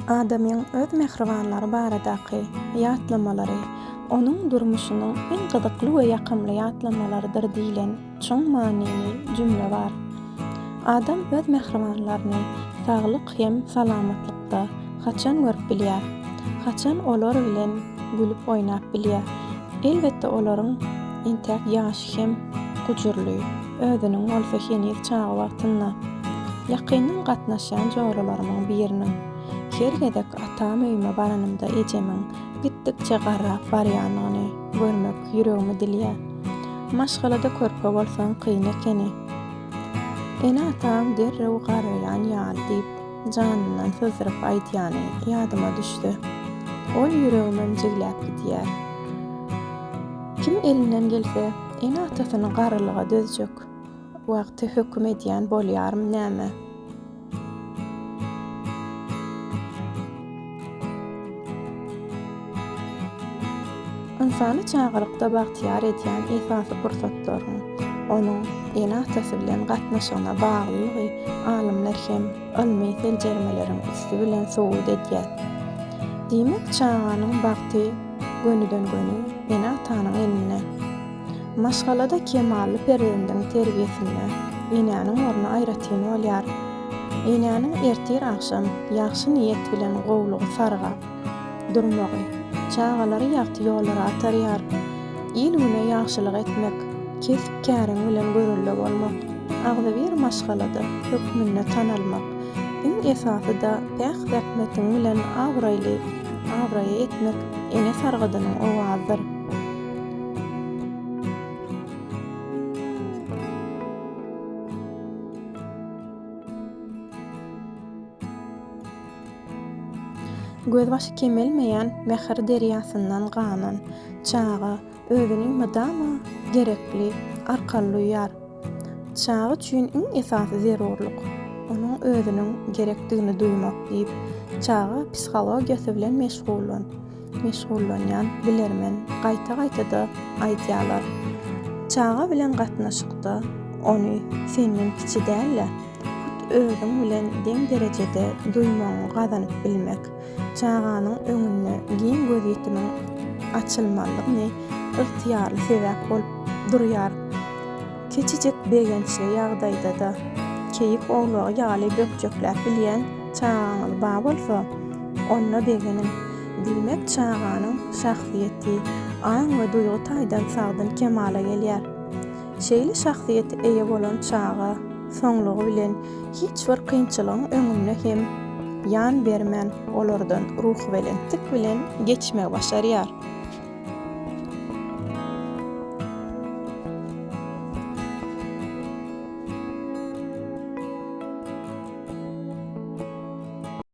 Adamyň öz mähribanlary baradaky ýatlamalary onuň durmuşynyň iň gyzykly we ýakymly ýatlamalarydyr diýlen çuň manyly jümle bar. Adam öz mähribanlaryny saglyk hem salamatlykda haçan görüp bilýär? Haçan olar bilen gülüp oýnap bilýär? Elbetde olaryň entäk ýaşy hem gujurly, özüniň bolsa heniz çaga wagtynda. Ýakyndan gatnaşýan joralarymyň biriniň, Her gezek atam öýüme baranymda ejemiň gitdikçe garrap barýanyny görmek ýüregimi dilýär. Maşgalada körpe bolsaň kyn ekeni. Ene-ataň derrew garraýan ýaly diýip, janyndan syzdyryp aýdýany ýadyma düşse, ol ýüregimem jigläp gidýär. Kim elinden gelse, ene-atasyny garrylyga dözjek wagty höküm edýän bolýarmy näme? Ynsany çagalykda bagtyýar edýän esasy pursatlaryň onuň ene-atasy bilen gatnaşygyna baglylygy alymlar hem ylmy seljermeleriň üsti bilen subut edýär. Diýmek, çaganyň bagty gönüden-göni ene-atanyň elinde. Maşgalada kemally perzendiň terbiýesinde enäniň orny aýratyn bolýar. Enäniň ertir-agşam ýagşy niýet bilen gowulygy sargap durmagy, çagalary ýagty ýollara atarýar. Il-güne ýagşylyk etmek, kesp-käriň bilen görelde bolmak, agzybir maşgalada hökmünde tanalmak, iň esasy-da päk zähmetiň bilen abraýly abraýa etmek ene sargydynyň owazydyr. Gözbaşy kemelmeýän mähir derýasyndan ganan çaga özüni mydama gerekli, arkaly duýýar. Çaga üçin iň esasy zerurlyk, onuň özüniň gerekdigini duýmak diýip, çaga psihologiýasy bilen meşgullan meşgullanýan bilermen gaýta-gaýta-da aýdýarlar. Çaga bilen gatnaşykda ony senden kiçi däl-de, hut özüň bilen deň derejede duýmagyňy gazanyp bilmek, çaganyň öňünde giň gözýetimiň açylmalygyny ygtyýarly sebäp bolup durýar. Kiçijik begençli ýagdaýda-da keýik owlagy ýaly bökjekläp bilýän çagaňyz bar bolsa, onda begeniň. Diýmek, çaganyň şahsyýeti aň we duýgy taýdan sagdyn kemala gelýär. Şeýle şahsyýete eýe bolan çaga soňlugy bilen hiç bir kynçylygyň öňünde hem ýan bermän, olardan ruhubelentlik bilen geçmegi başarýar.